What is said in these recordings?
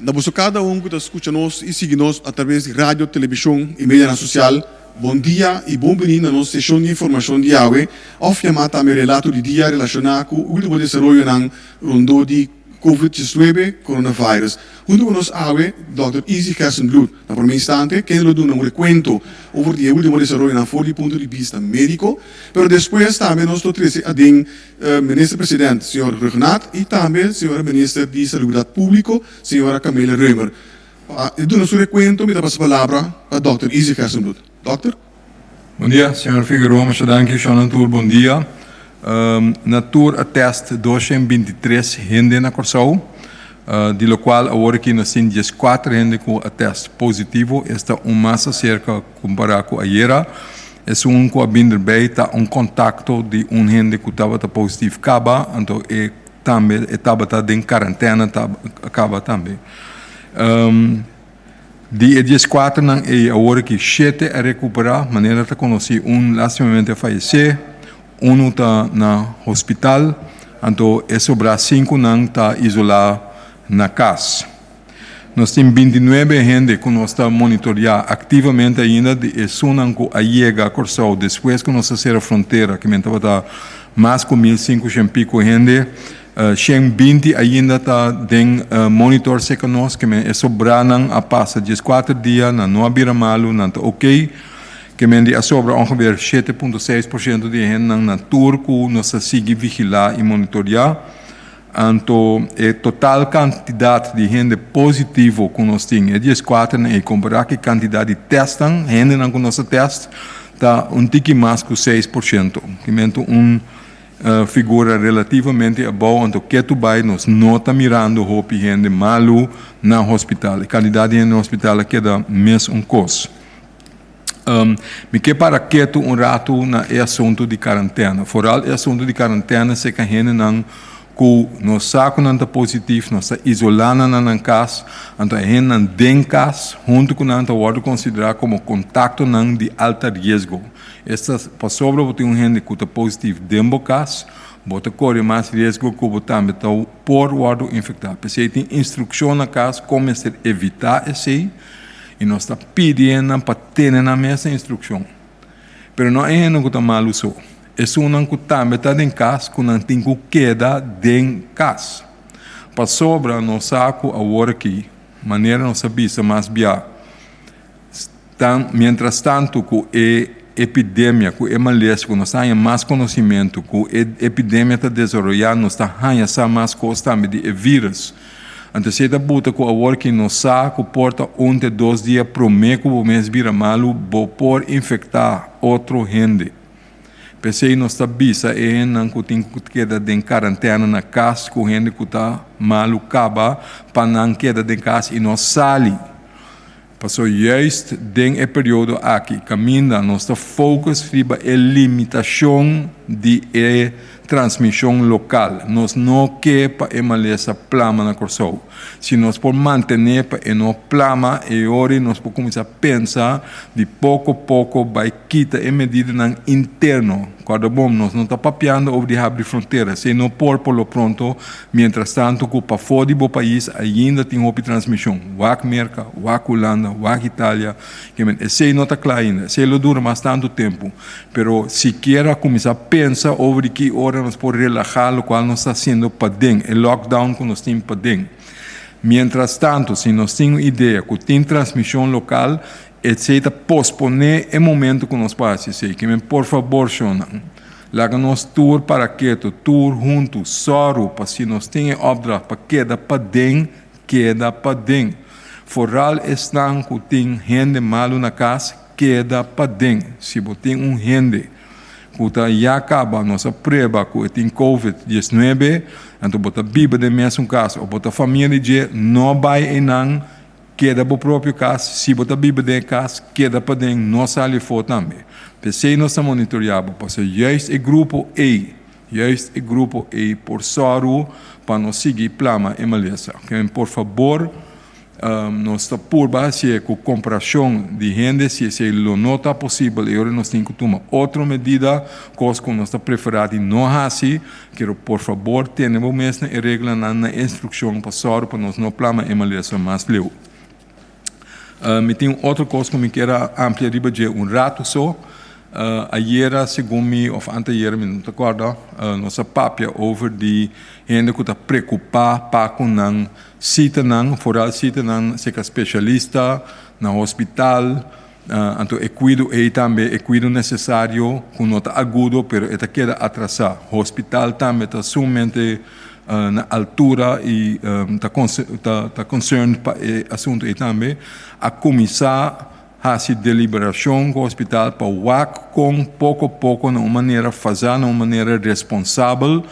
Na boso kada un ku ta skucha nos i sigui nos atraves di radio, telebishon i medianan sosial, bon dia i bon bini na nos seshon di informashon di awe òf yamá tambe relato di dia relashoná ku último desaroyonan rondó di Covid diesnuebe, coronavirus. Huntu ku nos awe Dòkter Izzy Gerstenbluth. Na promé instante kende lo duna un rekuento over di e último desaroyonan for di punto di bista médiko, pero despues tambe nos lo trese aden Minister President señor Rhuggenaath y tambe señora Minister di Salubridad Publico señora Camelia Römer. Pa e duna su recuento mi ta pasa palabra pa Dòkter Izzy Gerstenbluth. Dòkter. Bon dia, señor Figueroa, masha danki, shon tur bon dia. Na tur a test 223 hende na Kòrsou, di lokual awor aki nos tin 14 hende ku a test positivo, esta un mas aserka kompará ku ayera. Esun ku a bin derbei ta un kontakto di un hende ku tabata positief kaba, anto e tambe e tabata den karantena kaba tambe. Di e dieskuaternan ei awor aki shete a rekuperá, manera ta konosí un lastimamente a fayesé, unu ta na hospital, anto e sobrá sinkunan ta isolá na kas. Nos tin bintinuebe hende ku nos ta monitoriá aktivamente ainda di esunnan ku a yega Kòrsou despues ku nos a sera frontera, ki men tabata mas ku 1500 piko hende. 120 ainda ta den monitor serka nos, ke men e sobranan a pasa 14 dia, nan no a bira malu, nan ta oké. Ke men di a sobra ongeveer 7,6% di e hendenan na tur ku nos ta sigui vigilá i monitoriá. Anto e total kantidat di hende positivo ku nos tin, e dieskuaternan ei, kompará ku e kantidat di tèstnan, hendenan ku nos a tèst, ta un tiki mas ku 6%. Kimentu un figura relativamente abou, anto ketu bai nos no ta mirando hopi hende malu na hospital. E kantidat di hende na hospital a keda mes un kos. Mi ke para ketu un ratu na e asuntu di karantena. Foral e asuntu di karantena serka hendenan ku nos sa ku nan ta positif, nos ta isolá nan na nan kas, anto e hendenan den kas huntu ku nan ta wòrdu konsiderá komo kontaktonan di alta riesgo. Esta pasobra bo tin un hende ku ta positif den bo kas, bo ta kore mas riesgo ku bo tambe ta por wòrdu infektá. P'esei tin instrukshon na kas kon mester evitá esei. I nos ta pidi hendenan pa tene nan mes na instrukshon. Pero no e hendenan ku ta malu so, esunnan ku tambe ta den kas ku nan tin ku keda den kas. Pasobra nos sa ku awor aki, manera nos a bisa mas bia, tan mientras tantu ku e epidemia, ku e malesa ku nos ta haña mas konosimentu, ku e epidemia ta desaroyá, nos ta haña sa mas kos tambe di e vírus. Anto esei ta buta ku awor ki no sa ku por ta un te dos dia promé ku bo mes bira malu bo por infektá otro hende. P'esei nos ta bisa e hendenan ku tin ku keda den karantena na kas ku hende ku ta malu kaba pa nan keda den kas i no sali. Paso juist den e periodo aki kaminda nos ta focus riba e limitashon di e transmishon lokal. Nos no ke pa e malesa plama na Kòrsou. Si nos por mantené pa e no plama e ora nos por kuminsá pensa di poko poko bai kita e medidanan interno. Kòrda bon, nos no ta papiando over di habri frontera. Esei no por por lo pronto. Mientras tanto ku pafó di bo pais ainda tin hopi transmishon. Wak Merka, wak Hulanda, wak Italia. Ke men esei no ta kla ainda. Esei lo dura mas tantu tempu. Pero sikiera kuminsá pensa over di ki ora nos por relahá lokual nos ta hasiendo paden, e lockdown ku nos tin paden. Mientras tanto si nos tin un idea ku tin transmishon lokal, esei ta posponé e momento ku nos por hasi esei. Ke men por fabor shonnan, laga nos tur para ketu, tur huntu, sòru pa si nos tin e opdracht pa keda paden, keda paden. Foral esnan ku tin hende malu na kas, keda paden. Si bo tin un hende ku ta ya kaba nos a prueba ku e tin covid 19, anto bo ta biba den mesun kas òf bo ta famia di dje, no bai einan, keda bo propio kas. Si bo ta biba den e kas, keda paden, no sali afó tambe. P'esei nos ta monitoriá bo, pasobra juist e grupo ei, juist e grupo ei por sòru pa no sigui plama e malesa. Por fabor. Nos ta purba hasié ku komparashon di hende, si esei lo no ta posibel e ora nos tin ku tuma otro medida, kos ku nos ta preferá di no hasi. Kero por fabor tene bo mes na e reglanan, na e instrukshon pa sòru pa nos no plama e malesa mas leu. Mi tin un otro kos ku mi kier a amplia riba dje un ratu so. Ayera segun mi òf anteayera mi no ta kòrda, nos a papia over di hende ku ta preokupá pa ku nan sitanan, foral sitanan serka spesialista, na hospital. Anto e kuido ei tambe e kuido nesesario ku no ta agudo pero e ta keda atrasá. Hospital tambe ta sumamente na altura i ta ta concerned pa e asuntu ei tambe. A kuminsá hasi deliberashon ku hospital pa wak kon poko poko na un manera fazá, na un manera responsabel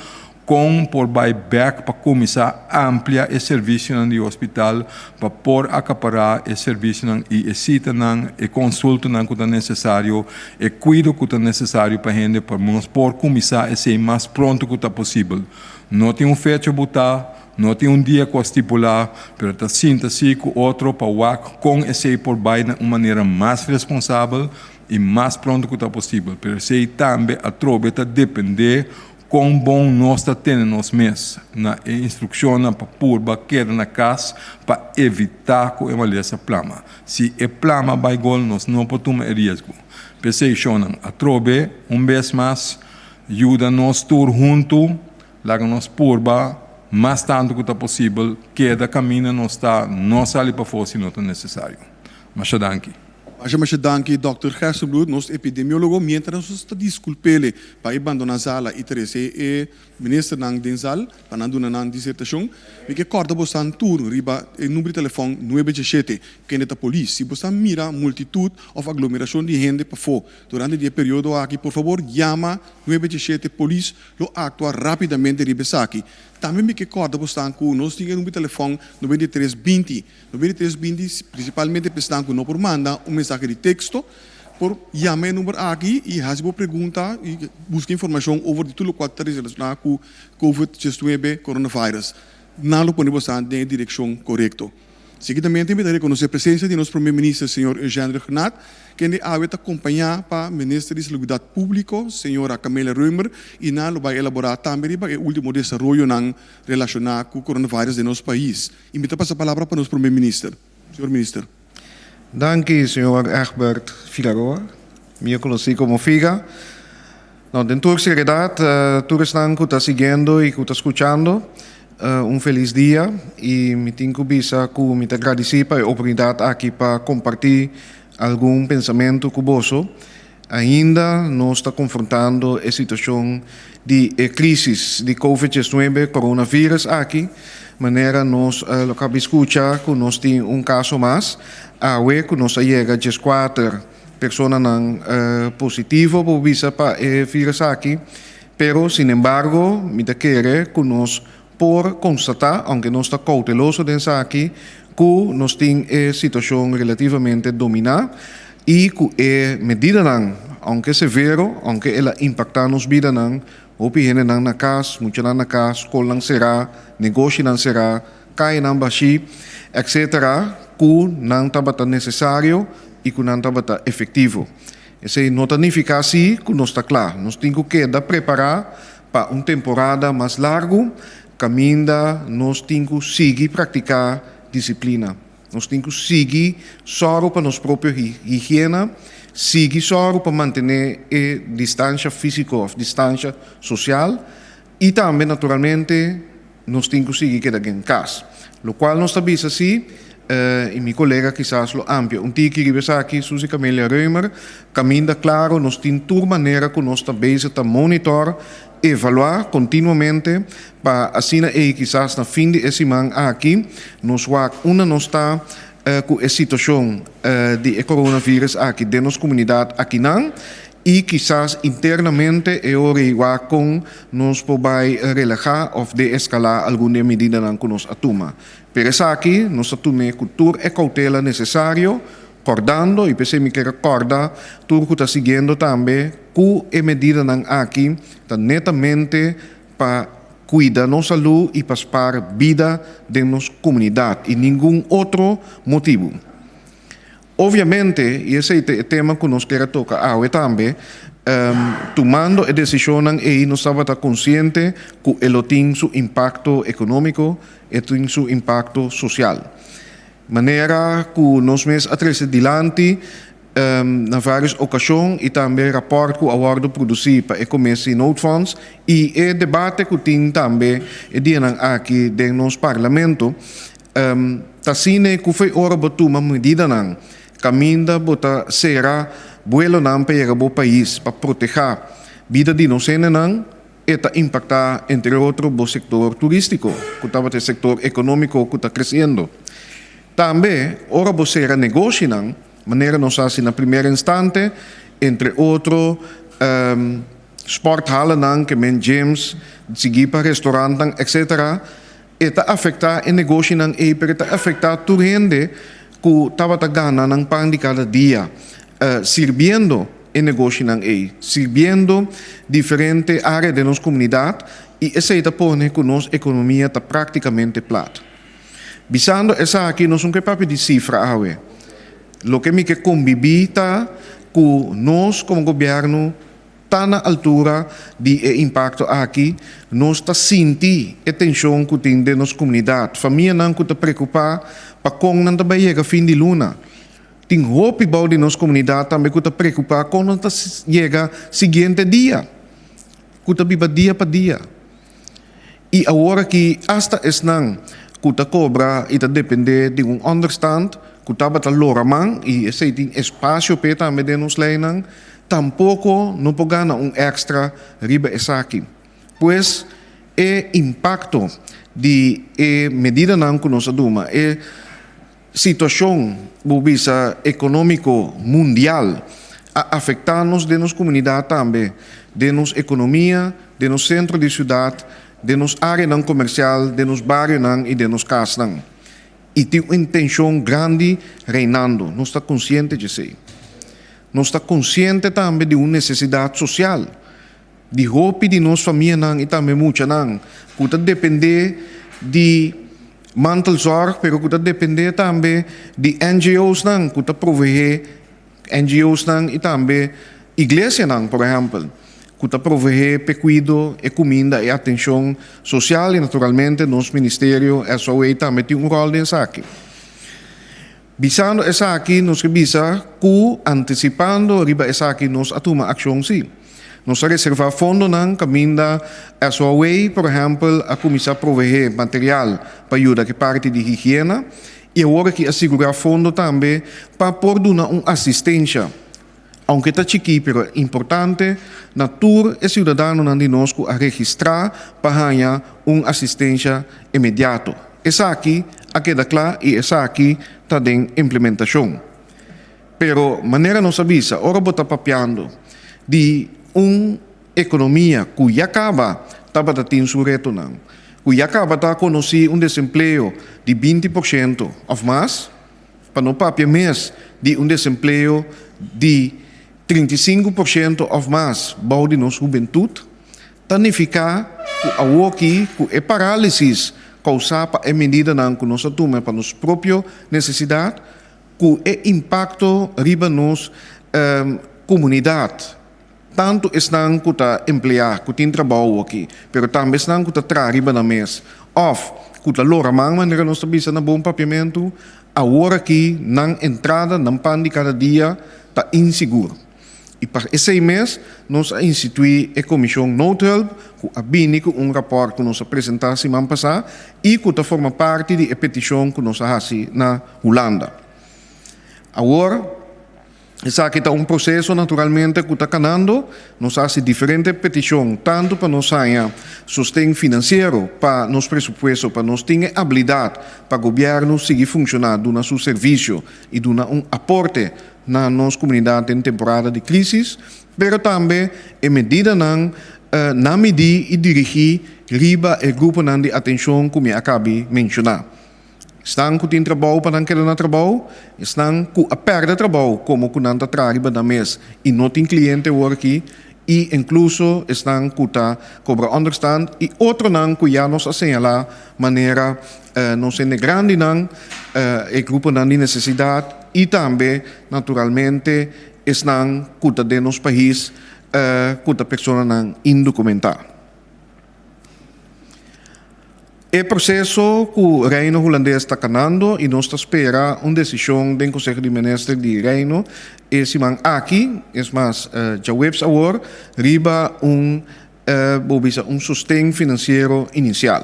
Kon por bai bek pa kuminsá amplia e servisionan di hospital pa por akapará e servisionan i e sitanan, e konsultonan ku ta nesesario, e kuido ku ta nesesario pa hende pa nos por kuminsá esei mas pronto ku ta posibel. No tin un fecha butá, no tin un dia ku a stipulá, pero ta sinta si ku otro pa wak kon esei por bai na un manera mas responsabel i mas pronto ku ta posibel. Pero esei tambe atrobe ta dependé Kon bon nos ta tene nos mes na e instrukshonnan pa purba keda na kas pa evitá ku e malesa plama? Si e plama bai gol nos no por tuma e riesgo. P'esei shonnan, atrobe un bes mas yuda nos tur huntu, laga nos purba mas tantu ku ta posibel keda kaminda nos ta, no sali pafó si no ta nesesario. Masha danki. Masha masha danki Dòkter Gerstenbluth, nos epidemiólogo. Mientras nos ta diskulp'ele pa e bandoná sala i trese e ministernan den sal pa nan duna nan disertashon, mi ke kòrda bosan tur riba e number di telefòn nuebe djeshete, kende ta polis. Si bosan mira multitut òf aglomerashon di hende pafó durante di e periodo aki, por fabor yama nuebe djeshete, polis lo aktua rápidamente riba esaki. Tambe mi ke kòrda bosan ku nos tin e number di telefòn 93 20. 93 binti, prinsipalmente pa esnan ku no por manda un mensahe di teksto, por yama e number aki i hasi bo pregunta i buska informashon over di tur lokual ta relashoná ku Covid 19, coronavirus. Nan lo pone bosan den e direkshon korekto. Seguidamente mi ta rekonosé presensia di nos Prome Minister señor Eugène Rhuggenaath, kende awe ta kompañá pa Minister di Salubridat Públiko, señora Camelia Römer, i nan lo bai elaborá tambe riba e último desaroyonan relashoná ku coronavirus den nos pais. I mi ta pasa palabra pa nos Prome Minister. Señor Minister. Danki, señor Egbert Figaroa, mihó konosí komo Figa. No, den tur seriedat, tur esnan ku ta siguiendo i ku ta skuchando, un felis dia i mi tin ku bisa ku mi ta gradisí pa e oportunidat aki pa kompartí algun pensamentu ku boso. Ainda nos ta konfrontando e situashon di e krísis di Covid 19, coronavirus, aki. Manera nos lo kaba di skucha ku nos tin un kaso mas awe ku nos a yega 14 personanan positivo por bisa pa e vírus aki. Pero sinembargo mi ta kere ku nos por konstatá, ounke nos ta kouteloso den esaki, ku nos tin e situashon relativamente dominá i ku e medidanan, ounke severo, ounke el a impaktá nos bidanan, hopi hendenan na kas, muchanan na kas, skolnan será, negoshinan será, kayanan bashí, etcetera, ku nan tabata nesesario i ku nan tabata efektivo. Esei no ta nifiká sí ku nos ta kla. Nos tin ku keda prepará Pa un temporada mas largu, kaminda nos tin ku sigui praktiká disiplina. Nos tin ku sigui sòru pa nos propio higiena, sigui sòru pa mantené e distansha físiko òf distansha sosial i tambe naturalmente nos tin ku sigui keda den kas. Lokual nos ta bisa si, i mi kolega kisas lo amplia un tiki riba esaki, Suzy Camelia Römer, kaminda klaro nos tin tur manera ku nos ta bezig ta monitor, evaluá kontinuamente pa asina ei kisas na fin di e siman aki nos wak unda nos ta ku e situashon di e coronavirus aki den nos komunidat akinan I kisas internamente e ora ei wak kon nos por bai relahá òf deeskalá algun di e medidanan ku nos a tuma. Pero esaki nos ta tum'é ku tur e koutela nesesario, kòrdando, i p'esei mi kier a kòrda tur ku ta siguiendo tambe, ku e medidanan aki ta netamente pa. kuida nos salú i pa spar bida den nos komunidat i ningun otro motibu. Obviamente, i esei ta e tema ku nos kier a toka awe tambe, tumando e desishonnan ei nos tabata konsiente ku e lo tin su impakto ekonómiko, e tin su impakto sosial. Manera ku nos mes a trese dilanti na vários okashon i tambe rapòrt ku a wòrdu produsí pa e Komisi Noodfonds i e debate ku tin tambe e dianan aki den nos Parlamento, Ta asina ku fo'i ora bo tuma medidanan kaminda bo ta sera buelonan pa yega bo pais pa protehá bida di nos hendenan, e ta impaktá entre otro bo sektor turístiko, ku tabata e sektor ekonómiko ku ta kresiendo. Tambe ora bo sera negoshinan, manera nos hasi na primer instante, entre otro sporthallenan, ke men gyms, sigui pa restorantnan, etcetera, E ta afektá e negoshinan ei, pero e ta afektá tur hende ku tabata gana nan pan di kada dia sirbiendo e negoshinan ei, sirbiendo diferente área den nos komunidat, i esei ta pone ku nos ekonomia ta práktikamente plat. Bisando esaki, nos no ke papia di sifra awe. Loke mi ke kombibí ta ku nos komo gobièrnu ta na altura di e impakto aki, nos ta sinti e tenshon ku tin den nos komunidat, famianan ku ta preokupá pa kon nan ta bai yega fin di luna. Tin hopi bou di nos komunidat tambe ku ta preokupá kon nan ta yega siguiente dia, ku ta biba dia pa dia. I awor aki asta esnan ku ta kobra i ta dependé di un ònderstant ku tabata lora man, i esei tin espasio p'e tambe den nos leinan, tampoko no por gana un èkstra riba esaki. Pues e impakto di e medidanan ku nos a duma, e Situashon, bo bisa, ekonómiko mundial a afektá nos den nos komunidat tambe, den nos ekonomia, den nos sentro di siudat, den nos áreanan komersial, den nos barionan i den nos kasnan. I tin un tenshon grandi reinando, nos ta konsiente djesei. Nos ta konsiente tambe di un nesesidat sosial di hopi di nos famianan i tambe muchanan ku ta dependé di mantelzorg pero ku ta dependé tambe di NGOsnan ku ta proveé NGOsnan i tambe iglesianan por ehèmpel ku ta proveé p'e kuido, e kuminda, e atenshon sosial i naturalmente nos ministerio SOA tambe tin un ròl den esaki. Bisando esaki nos ke bisa ku antisipando riba esaki nos a tuma akshon si. Nos a reservá fondonan kaminda SOAW por ehèmpel a kuminsá proveé material pa yuda ku e parti di higiena i awor aki a sigurá fondo tambe pa por duna un asistensha, ounke ta chikí pero importante, na tur e siudadanonan di nos ku a registrá pa haña un asistensha inmediato. Esaki a keda kla i esaki ta den implementashon. Pero manera nos a bisa, ora bo ta papiando di un ekonomia ku ya kaba tabata tin su retonan, ku ya kaba ta konosí un desempleo di 20% òf mas, pa no papia mes di un desempleo di 35% òf mas bou di nos hubentut, Ta nifiká ku awoki ku e parálisis kousá pa e medidanan ku nos a tuma pa nos propio nesesidat, ku e impakto riba nos komunidat, tantu esnan ku ta empleá, ku tin trabou awoki, pero tambe esnan ku ta traha riba nan mes òf ku ta lora man, manera nos ta bisa na bon papiamentu, aworaki nan entrada, nan pan di kada dia ta insigur. I pa esei mes nos a instituí e Komishon Noodhulp ku a bini ku un rapòrt ku nos a presentá siman pasá i ku ta forma parti di e petishon ku nos a hasi na Hulanda. Awor, esaki ta un proseso naturalmente ku ta kanando. Nos a hasi diferente petishon tantu pa nos haña sosten finansiero pa nos presupuesto pa nos tin e abilidat pa gobièrnu sigui funshoná, duna su servisio i duna un aporte na nos komunidat den temporada di krísis, pero tambe e medidanan na midí i dirigí riba e gruponan di atenshon ku mi a kabi menshoná. Esnan ku tin trabou pa nan keda na trabou, esnan ku a pèrdè trabou komo ku nan ta traha riba nan mes i no tin kliente awor aki. i inkluso esnan ku ta kobra ònderstand i otronan ku ya nos a señalá manera nos hende grandinan, e gruponan di nesesidat i tambe naturalmente esnan ku ta den nos pais ku ta personanan indokumentá. E proseso ku Reino Hulandes ta kanando i nos ta spera un desishon den Konseho di Minister di Reino e siman aki, es mas djaweps awor, riba un bo bisa un sosten finansiero inisial.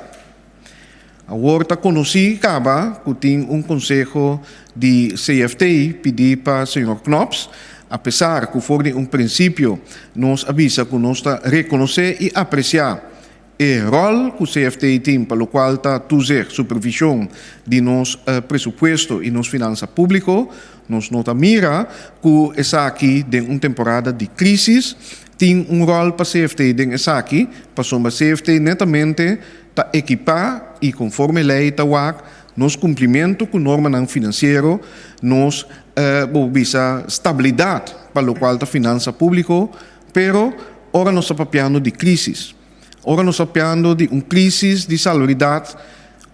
Awor ta konosí kaba ku tin un konseho di CFT pidí pa señor Knops, apesar ku for di un prinsipio nos a bisa ku nos ta rekonosé i apresiá E ròl ku CFT tin pa lokual ta toezicht, supervishon, di nos presupuesto i nos finansa públiko, nos no ta mira ku esaki den un temporada di krísis tin un ròl pa CFT den esaki, pasobra CFT netamente ta ekipá i konforme lei ta wak nos kumplimentu ku normanan finansiero, nos bo por bisa stabilidat pa lokual ta finansa públiko. Pero, ora nos ta papiando di krísis, ora nos ta papiando di un krísis di salubridat,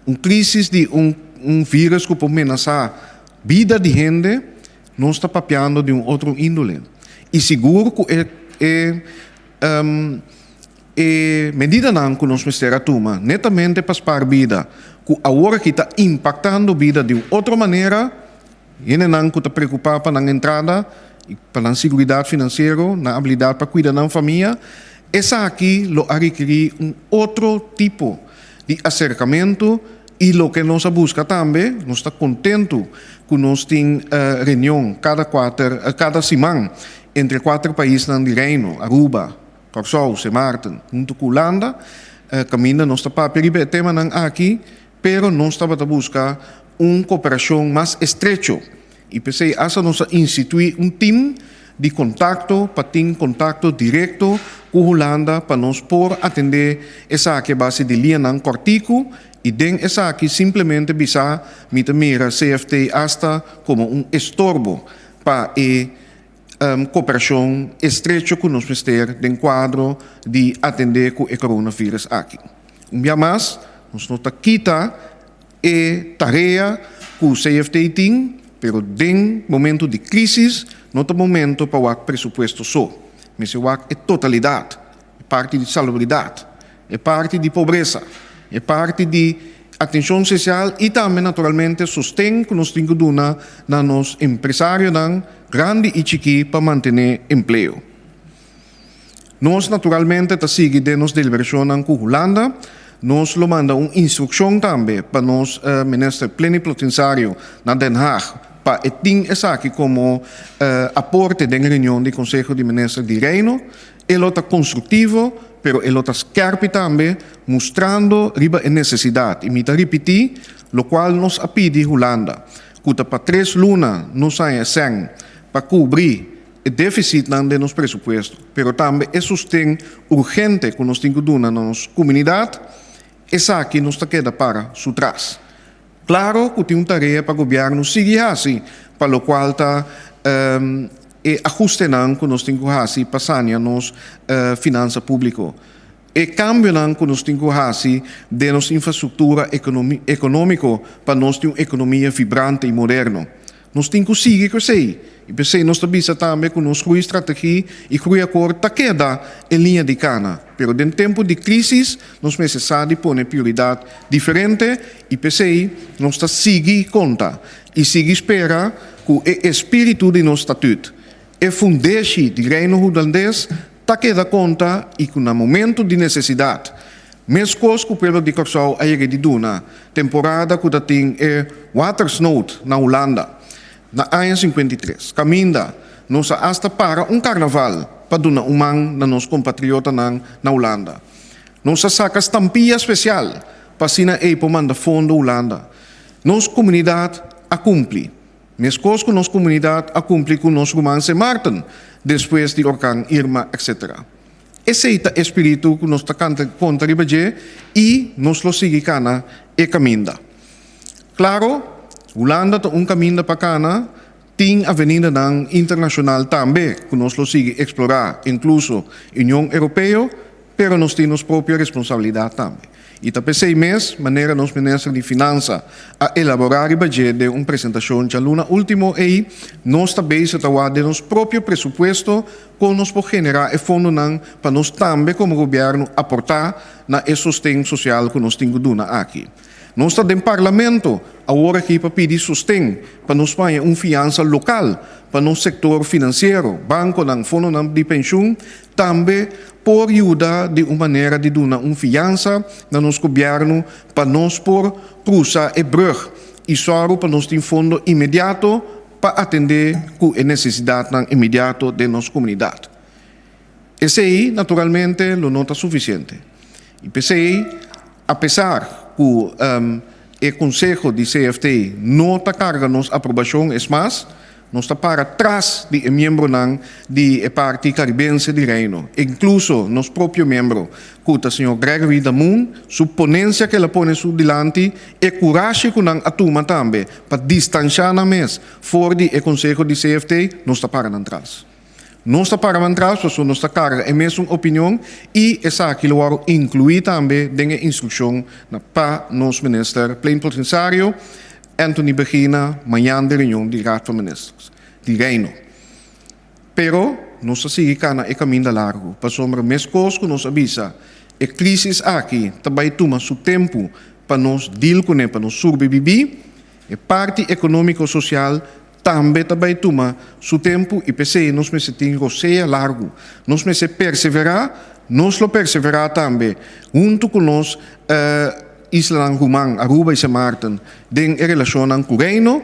un krísis di un un vírus ku por menasá bida di hende, nos ta papiando di un otro índole. I sigur ku e e e medidanan ku nos mester a tuma netamente pa spar bida, ku awor aki ta impaktando bida di un otro manera, Hendenan ku ta preokupá pa nan entrada i pa nan siguridat finansiero, nan abilidat pa kuida nan famia, esaki lo a rekerí un otro tipo di aserkamentu i loke nos a buska tambe. Nos ta kontentu ku nos tin reunion kada kuater kada siman entre kuater paisnan di Reino, Aruba, Kòrsou, Sint Maarten huntu ku Hulanda, kaminda nos ta papia riba e temanan aki. Pero nos tabata buska un koperashon mas estrecho i p'esei asta nos a instituí un tim di kontakto pa tin kontakto direkto ku Hulanda pa nos por atendé esaki a base di lianan kòrtiku i den esaki simplemente bisa mi ta mira CFT asta komo un estorbo pa e koperashon estrecho ku nos mester den kuadro di atendé ku e coronavirus aki. Un bia mas, nos no ta kita e tarea ku CFT tin, pero den momento di krísis no ta momento pa wak presupuesto so. Mester wak e totalidat, e parti di salubridat, e parti di pobresa, e parti di atenshon sosial i tambe naturalmente sosten ku nos tin ku duna na nos empresarionan grandi i chikí pa mantené empleo. Nos naturalmente ta sigui den nos deliberashonnan ku Hulanda. Nos lo manda un instrukshon tambe pa nos minister plenipotensiario na Den Haag pa e tin esaki komo aporte den reunion di Konseho di Minister di Reino. E lo ta konstruktivo, pero e lo ta skèrpi tambe, mustrando riba e nesesidat. I mi ta ripití lokual nos a pidi Hulanda, ku ta pa tres luna nos haña e sèn pa kubrí e défisitnan den nos presupuesto, pero tambe e sosten urgente ku nos tin ku duna na nos komunidat, esaki nos ta keda para su tras. Klaro ku tin un tarea pa gobièrnu sigui hasi pa lokual ta e ahustenan ku nos tin ku hasi pa sania nos finansa públiko. E kambionan ku nos tin ku hasi den nos infrastruktura ekonómiko pa nos tin un ekonomia vibrante i moderno. Nos tin ku sigui ku esei. I p'esei nos ta bisa tambe ku nos groeistrategie i groeiakkoord ta keda e liña di kana. Pero den tempu di krísis nos mester sa di pone prioridat diferente i p'esei nos ta sigui konta i sigui spera ku e espíritu di nos statüt, e fundeshi di Reino Hulandes ta keda konta i ku na momentu di nesesidat, meskos ku pueblo di Kòrsou a yega di duna temporada ku ta tin e watersnood na Hulanda na aña 53, kaminda nos a asta para un karnaval pa duna un man na nos kompatriotanan na Hulanda. Nos a saka stampia spesial pa asina ei por manda fondo Hulanda. Nos komunidat a kumpli. Meskos ku nos komunidat a kumpli ku nos ruman Sint Maarten despues di orkan Irma etc. Esei ta e spiritu ku nos ta kanta konta riba dje i nos lo sigui kana e kaminda. Klaro, Hulanda ta un kaminda pa kana. Tin avenidanan internashonal tambe ku nos lo sigui eksplorá, inkluso Union Europeo, pero nos tin nos propio responsabilidat tambe. I ta p'esei mes, manera nos minister di Finansa a elaborá riba dje den un presentashon djaluna último ei, nos ta bezig ta wak den nos propio presupuesto kon nos por generá e fondonan pa nos tambe komo gobièrnu aportá na e sosten sosial ku nos tin ku duna aki. Nos ta den Parlamento awor aki pa pidi sosten pa nos paña un fiansa lokal pa nos sektor finansiero, bankonan, fondonan di penshun tambe por yuda di un manera di duna un fiansa na nos gobièrnu pa nos por krusa e brùg i sòru pa nos tin fondo inmediato pa atendé ku e nesesidatnan inmediato den nos komunidat. Esei, naturalmente, lo no ta sufisiente. I p'esei, apesar ku e konseho di CFT no ta karga nos aprobashon, es mas, nos ta para tras di e miembronan di e parti karibense di Reino, inkluso nos propio miembro, ku ta señor Gregory Damoen, su ponensia ku el a pone su dilanti, e kurashi ku nan a tuma tambe pa distanshá nan mes for di e konseho di CFT, nos ta para nan tras. Nos ta para mantras pasobra nos ta karga e mesun opinion i esaki lo wòrdu inkluí tambe den e instrukshon na pa nos Minister Plenipotenshario Anthony Begina mañan den reunion di Raad van Ministers di Reino. Pero nos ta sigui kana e kaminda largu pasobra meskos ku nos a bisa e krisis aki ta bai tuma su tempu pa nos deal kuné pa nos surbibibí e parti ekonómiko sosial Tambe ta bai tuma su tempu i p'esei nos mester tin rosea largu. Nos mester perseverá, nos lo perseverá tambe huntu ku nos islanan ruman Aruba i Sint Maarten den e relashonnan ku Reino.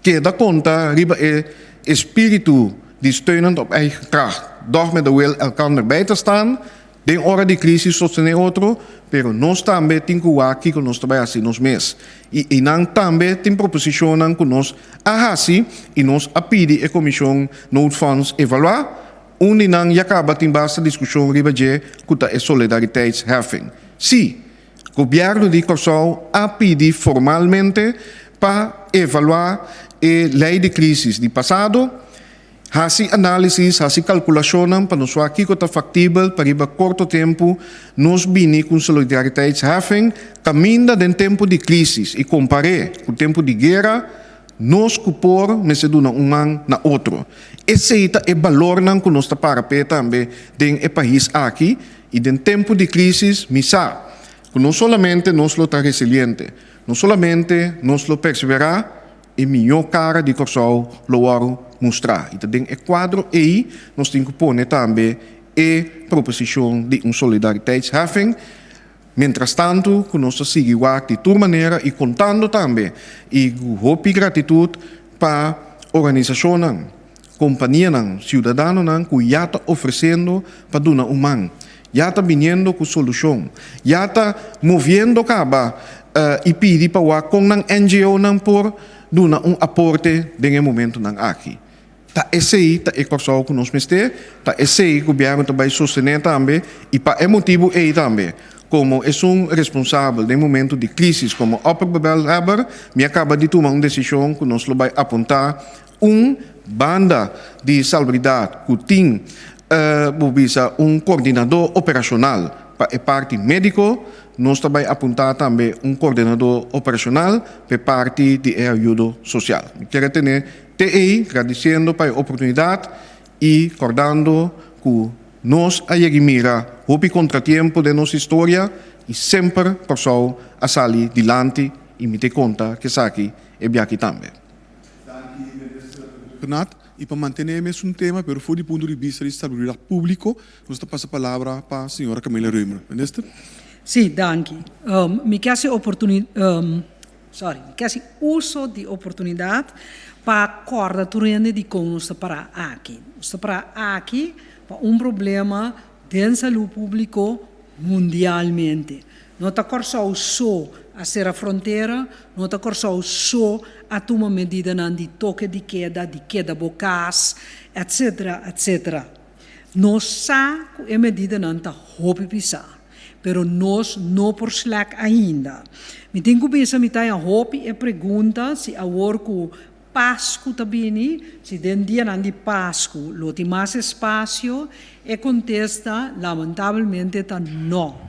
Keda konta riba e espíritu di steunend op eigen kracht, doch met de wil elkander bij te staan. Den ora di crisis sostené otro, pero nos tambe tin cu wak kico nos ta bay haci nos mes. Y eynan tambe tin proposicionnan cu nos a haci y nos a pidi e Comision Noodfonds evalua. Un di nan ya caba tin basta discusion riba dje cu ta e solidariteitsheffing. Si, Gobierno di Corsou a pidi formalmente pa evalua e ley di crisis di pasado. Hasi análisis, hasi kalkulashonnan pa nos wak kiko ta faktibel pa riba korto tempu nos bini ku un solidariteitsheffing kaminda den tempu di krísis i kompar'é ku tempu di guera, nos ku por mester duna un man na otro. Esei ta e balornan ku nos ta para p'e tambe den e pais aki i den tempu di krísis mi sa ku no solamente nos lo ta resiliente, no solamente nos lo perseverá, E mihó kara di Kòrsou lo wòrdu mustrá i ta den e kuadro ei nos tin ku pone tambe e proposishon di un solidariteitsheffing. Mientrastantu ku nos ta sigui wak di tur manera i kontando tambe i ku hopi gratitut pa organisashonnan, kompanianan, siudadanonan ku ya ta ofresiendo pa duna un man, ya ta biniendo ku solushon, ya ta moviendo kaba i pidi pa wak kon nan NGOnan por duna un aporte den e momentunan aki. Ta esei ta e Kòrsou ku nos mester, ta esei gobièrnu ta bai sostené tambe i pa e motibu ei tambe komo esun responsabel den momentu di krísis komo opperbevelhebber mi a kaba di tuma un desishon ku nos lo bai apuntá Un banda di salubridad cu tin bo bisa un coordinador operacional pa e parti medico, nos ta bay apunta tambe un coordinador operacional pa e parti di e ayudo social. Mi kier a tene te ey gradiciendo pa e oportunidad y cordando cu nos a yegi mira hopi contratiempo den nos historia y semper Corsou a sali dilanti y mi te conta cu esaki e biaki tambe. Danki Minister Rhuggenaath. I pa mantené e mesun tema, pero for di punto di bista di salubridad públiko, nos ta pasa palabra pa señora Camilla Römer. Minister. Sí, danki. Mi ke hasi oportuni, sorry, mi ke hasi uso di oportunidat pa kòrda tur hende dikon nos ta pará aki. Nos ta pará aki pa un problema den salú públiko mundialmente. No ta Kòrsou so a sera frontera, no ta Kòrsou so a tuma medidanan di toke di keda, di keda bo kas, etcetera, etcetera. Nos sa ku e medidanan ta hopi pisá, pero nos no por slèk ainda. Mi tin ku bisa mi ta haña hopi e pregunta si awor ku. Pasku ta bini, si den dianan di Pasku lo tin mas espasio, e kontesta lamentabelmente ta no.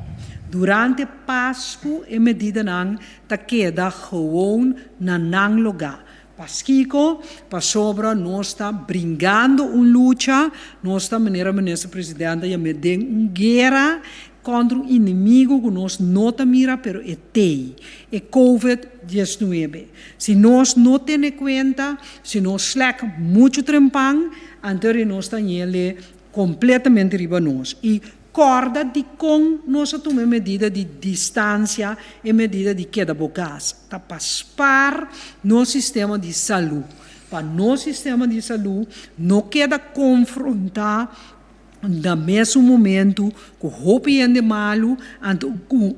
Durante Pasku e medidanan ta keda gewoon na nan lugá. Paskiko? Pasobra nos ta bringando un lucha, nos ta manera Minister President a yam'é den un guera kontra un inimigo ku nos no ta mira pero e t'ei, e Covid 19. Si nos no tene kuenta, si nos slèk muchu trempan, anto ri nos ta ñele kompletamente riba nos. I kòrda dikon nos a tuma e medida di distansia, e medida di keda bo kas. Ta pa spar nos sistema di salú. Pa nos sistema di salú no keda konfrontá na mesun momentu ku hopi hende malu, anto ku,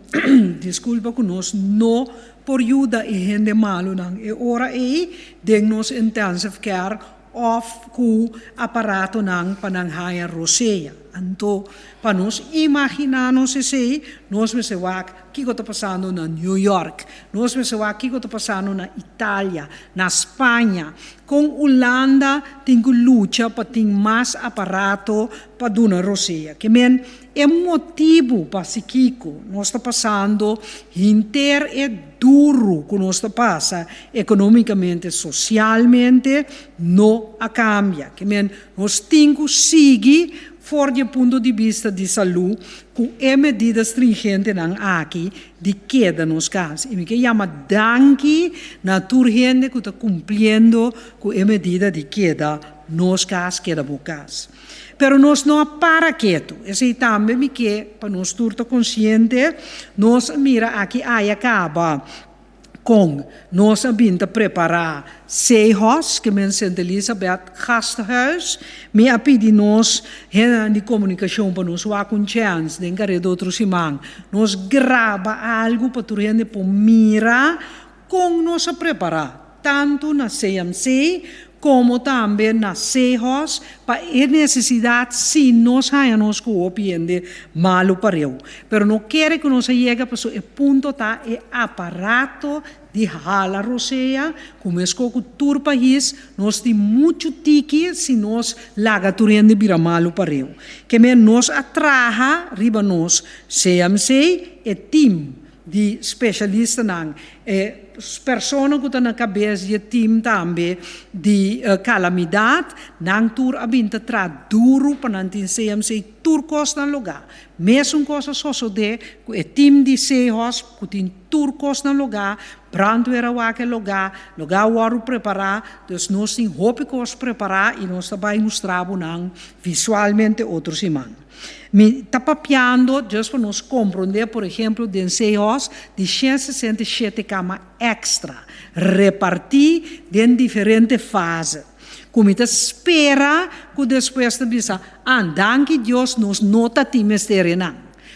diskulpa, ku nos no por yuda e hende malunan e ora ei den nos intensive care òf ku aparatonan pa nan haña rosea. Anto, pa nos imaginá nos esei, nos mester wak kiko ta pasando na New York, nos mester wak kiko ta pasando na Italia, na Spaña, kon Hulanda tin ku lucha pa tin mas aparato pa duna rosea. Ke men, e motibu pa si kiko nos ta pasando hinter e duru ku nos ta pasa economicamente, socialmente, no a cambia. Ke men, nos tin ku sigui for di e punto di bista di salú ku e medida stringentenan aki di keda nos kas. I mi ke yama danki na tur hende ku ta kumpliendo ku e medida di keda nos kas, keda bo kas. Pero nos no a para ketu. Esei tambe mi ke pa nos tur ta konsiente. Nos a mira aki aya kaba kon nos a bin ta prepará Seahos, ke men Sint Elisabeth Gasthuis. Mi a pidi nos hendenan di komunikashon pa nos wak un chèns den kareda otro siman nos graba algu pa tur hende por mira Kon nos a prepará, tantu na CMC komo tambe na Sehos, pa e nesesidat si nos haña nos ku hopi hende malu pareu. Pero no kere ku nos a yega pasobra e punto ta e aparato di hala rosea ku meskó ku tur pais nos tin muchu tiki si nos laga tur hende bira malu pareu. Ke men nos a traha riba nos CMC e tim di spesialistanan, e persona ku ta na kabes di e tim tambe di kalamidat, nan tur a bin ta traha duru pa nan tin CMC tur kos na lugá. Mesun kos a sosodé ku e tim di Sehos ku tin tur kos na lugá, brandweer a wak e lugá, lugá a wòrdu prepará, dus nos tin hopi kos prepará i nos ta bai mustra bo nan visualmente otro siman. Mi ta papiando just pa nos comprende, por ehemplo, den Seahorse di 167 cama extra, reparti den diferente fase, cu mi ta spera cu despues ta bisa, ah, danki Dios nos no ta tin mester enan.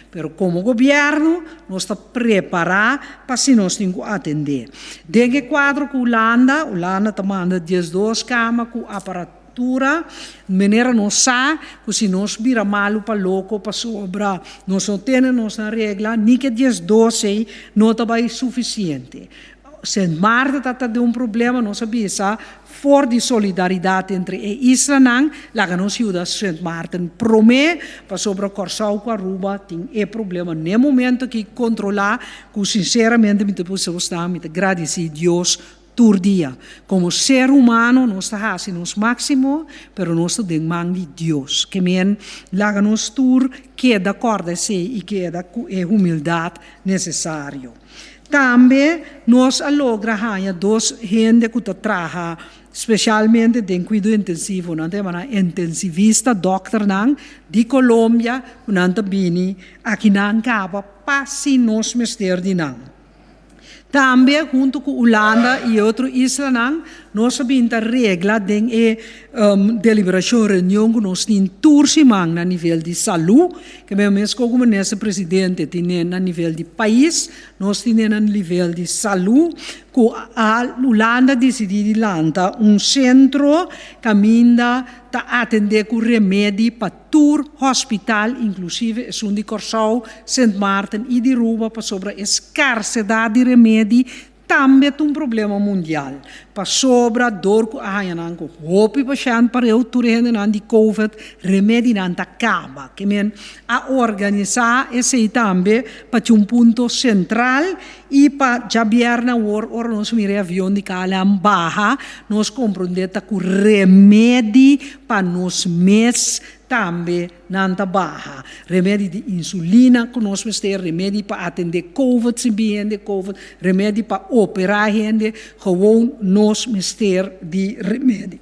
Pero como gobierno nos ta prepara pa si nos tin cu atende. Den e cuadro cu Hulanda, Hulanda ta manda 12 cama cu aparatura, Tura, manera nos sa ku si nos bira malu pa loko pasobra nos no tene nos na regla, ni ke 12 ei no ta bai sufisiente. Sint Maarten ta ta den un problema, nos a bisa for di solidaridat entre e islanan, laga nos yuda Sint Maarten promé, pasobra Kòrsou ku Aruba tin e problema n'e momento aki kontrolá, ku sinseramente mi ta bisa bo stan, mi ta gradisí Dios Tur dia. Komo ser humano nos ta hasi nos máksimo, pero nos ta den man di Dios. Ke men laga nos tur keda kòrda esei i keda ku e humildat nesesario. Tambe nos a logra haña dos hende ku ta traha spesialmente den kuido intensivo, nan ta yama nan intensivista, dòkternan di Colombia ku nan ta bini akinan kaba pa si nos mester di nan. Tambe huntu ku Hulanda i e otro islanan nos a bin ta regla den e deliberashon, reunion ku nos tin tur siman na nivel di salú, ke men meskos ku Minister Presidente tine na nivel di pais, nos tine na nivel di salú, ku a Hulanda disidí di lanta un sentro kaminda ta atendé ku remedi pa Tur hospital, inclusive esun di Corsou, Sint Maarten y di Ruba pasobra e scarsedad di remedi tambe ta un problema mundial. pasobra dor ku a haña nan ku hopi pashènt pareu tur e hendenan di covid remedinan ta kaba. Ke men a organisá esei tambe pa tin un punto sentral i pa djabièrnè awor ora nos mira e avion di KLM baha nos komprondé ta ku remedi pa nos mes tambe nan ta baha. Remedi di insulina ku nos mester, remedi pa atendé covid si bin hende covid, remedi pa operá hende, gewoon nos mester di remedi.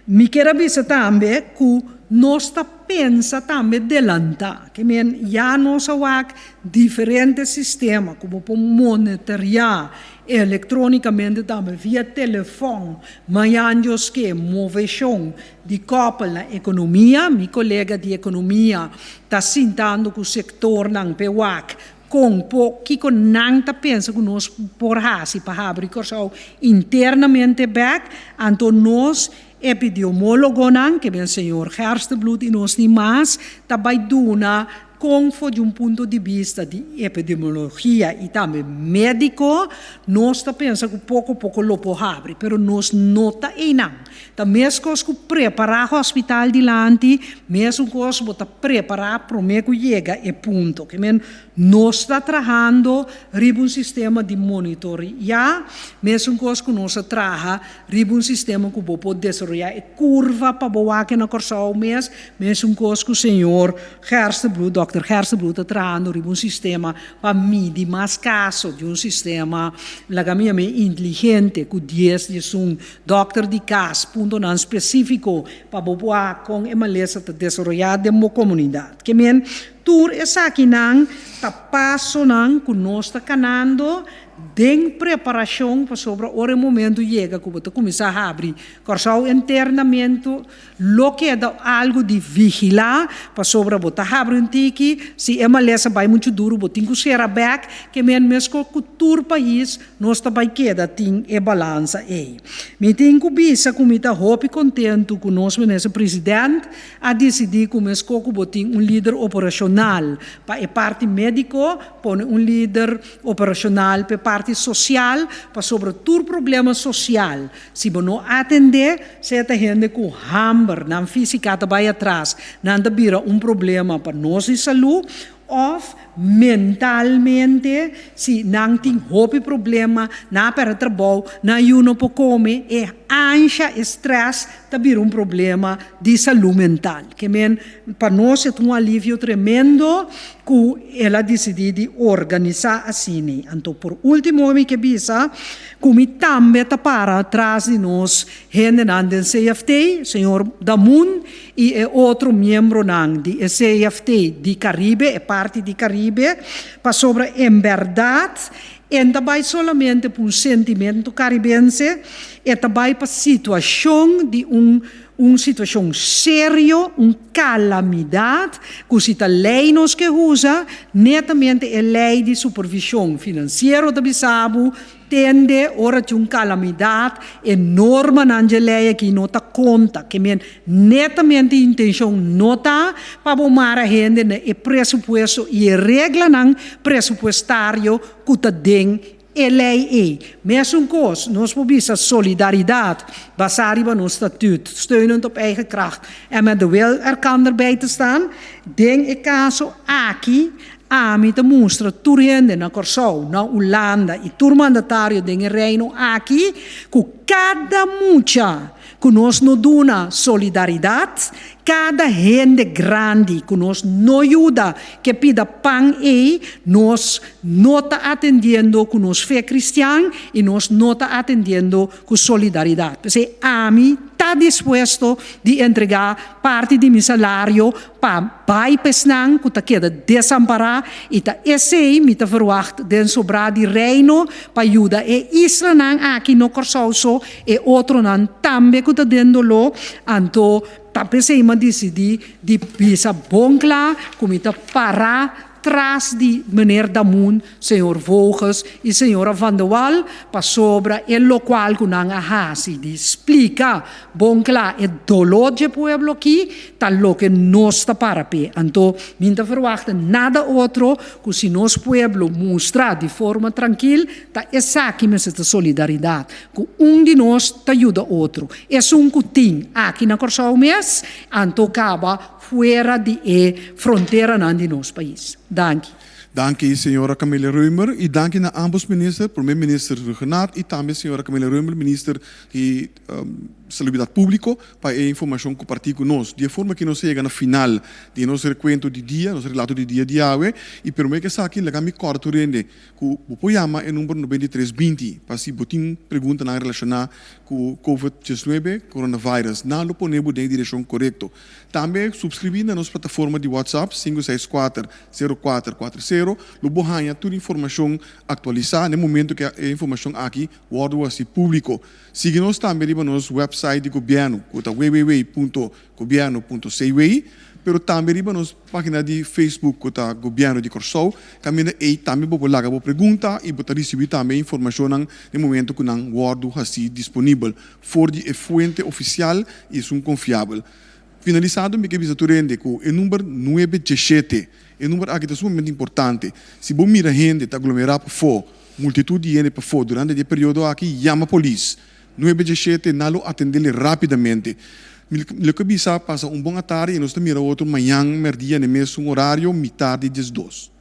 Mi kier a bisa tambe ku nos ta pensa tambe delantá, ke men ya nos a wak diferente sistema ku bo por monitoreá Elektronikamente tambe via telefòn. Mañan Dios ke, moveshon di kòpel na ekonomia. Mi kolega di ekonomia ta sintando ku sektornan p'e wak kon por kiko nan ta pensa ku nos por hasi pa habri Kòrsou internamente bèk. Anto nos epidiomólogonan, ke ben señor Gerstenbluth i nos tin mas, ta bai duna Kon for di un punto di bista di epidemiologia i tambe médiko, nos ta pensa ku poko poko lo por habri, pero nos no ta einan. Ta meskos ku prepará hospital dilanti, mesun kos bo ta prepará promé ku yega e punto. Ke men nos ta trahando riba un sistema di monitoreá, mesun kos ku nos a traha riba un sistema ku bo por desaroyá e kurva pa bo wak na Kòrsou mes, mesun kos ku señor Gerstenbluth, Dòkter Gerstenbluth ta trahando riba un sistema pa midi mas kaso di un sistema, laga mi yam'é inteligente, ku dies di esun dòkter di kas, puntonan spesífiko pa bo por wak kon e malesa ta desaroyá den bo komunidat. Ke men, tur esakinan ta pasonan ku nos ta kanando Den preparashon pasobra ora e momento yega ku bo ta kuminsá habri Kòrsou internamento lo keda algu di vigilá pasobra bo ta habri un tiki, si e malesa bai muchu duru bo tin ku sera bèk, ke men meskos ku tur pais nos ta bai keda tin e balansa ei. Mi tin ku bisa ku mi ta hopi kontentu ku nos Minister President a disidí ku meskos ku bo tin un lider operashonal pa e parti médiko, pone un lider Operashonal p'e parti sosial, pasobra tur problema sosial, si bo no atendé, sea ta hende ku hamber, nan físika ta bai atras, nan ta bira un problema pa nos di salú, òf mentalmente, si nan tin hopi problema, nan a pèrdè trabou, nan yu no por kome, e ansha, e strès ta bira un problema di salú mental. Ke men, pa nos e ta un alivio tremendo ku el a disidí di organisá asini. Anto por último mi ke bisa ku mi tambe ta para tras di nos hendenan den CFT, señor Damun i e otro miembronan di e CFT di Karibe, e parti di Karibe, pasobra en bèrdat e n ta bai solamente pa un sentimentu karibense, e ta bai pa situashon di un Un situashon serio, un kalamidat, ku si ta lei nos ke usa, netamente e lei di supervishon finansiero ta bisa bo, tende ora tin un kalamidat, e normanan dje lei aki no ta konta. Ke men netamente intenshon no ta pa bo mara hende na e presupuesto i e reglanan presupuestario ku ta den E lei ei. Mesun kos, nos por bisa solidaridat basá riba nos statuut, steunend op eigen kracht en met de wil erkander bij te staan. Den e kaso aki, ami ta mustra tur hende na Kòrsou, na Hulanda i tur mandatario den e Reino aki ku kada mucha ku nos no duna solidaridat, kada hende grandi ku nos no yuda ke pida pan ei, nos no ta atendiendo ku nos fe kristian i nos no ta atendiendo ku solidaridat. P'esei ami ta dispuesto di entregá parti di mi salario pa bai pa esnan ku ta keda desampará i ta esei mi ta verwagt den sobrá di Reino pa yuda e islanan aki, no Kòrsou so, e otronan tambe ku ta den doló. Anto ta p'esei mi a disidí di bisa bon kla ku mi ta pará. tras di meneer Damoen, señor Voges i señora Van de Wal pasobra e lokual ku nan a hasi di splika bon kla e doló dje pueblo aki ta loke nos ta para p'e. Anto mi no ta verwachta nada otro ku si nos pueblo mustra di forma trankil ta esaki mester ta solidaridat, ku un di nos ta yuda otro. Esun ku tin aki na Kòrsou mes anto kaba fuera di e fronteranan di nos pais. Danki. Danki señora Camelia Römer y danki na ambos minister, Prome Minister Rhuggenaath y tambe señora Camelia Römer, Minister di Salubridad Publico, pa e informacion comparti cu nos. Di e forma aki nos a yega na final di nos recuento di dia, nos relato di dia di awe, y prome cu esaki laga mi corda tur hende cu bo por yama e number 93 20 pa si bo tin preguntanan relaciona cu Covid 19, coronavirus. Nan lo pone bo den e direccion corecto. Tambe subscribí na nos plataforma di WhatsApp sinku seis kuater sero kuater kuater sero lo bo haña tur informashon aktualisá na e momento ku e informashon aki wòrdu hasi públiko. Sigui nos tambe riba nos wèpsait di gobièrnu ku ta www punto gobièrnu punto cw pero tambe riba nos página di Facebook ku ta Gobièrnu di Kòrsou kaminda ei tambe bo por laga bo pregunta i bo ta risibí tambe informashonnan na e momento ku nan wòrdu hasi disponibel. For di e fuente ofisial i esun konfiabel. Finalisando mi ke bisa tur hende ku e number nuebe djeshete, e number aki ta sumamente importante. Si bo mira hende ta aglomerá pafó, multitut di hende pafó durante di e periodo aki, yama polis. Nuebe djeshete, nan lo atendele rápidamente. Mi lo ke bisa pasa un bon atardi i nos ta mira otro mañan mèrdia na e mesun orario, mitar di diesdos.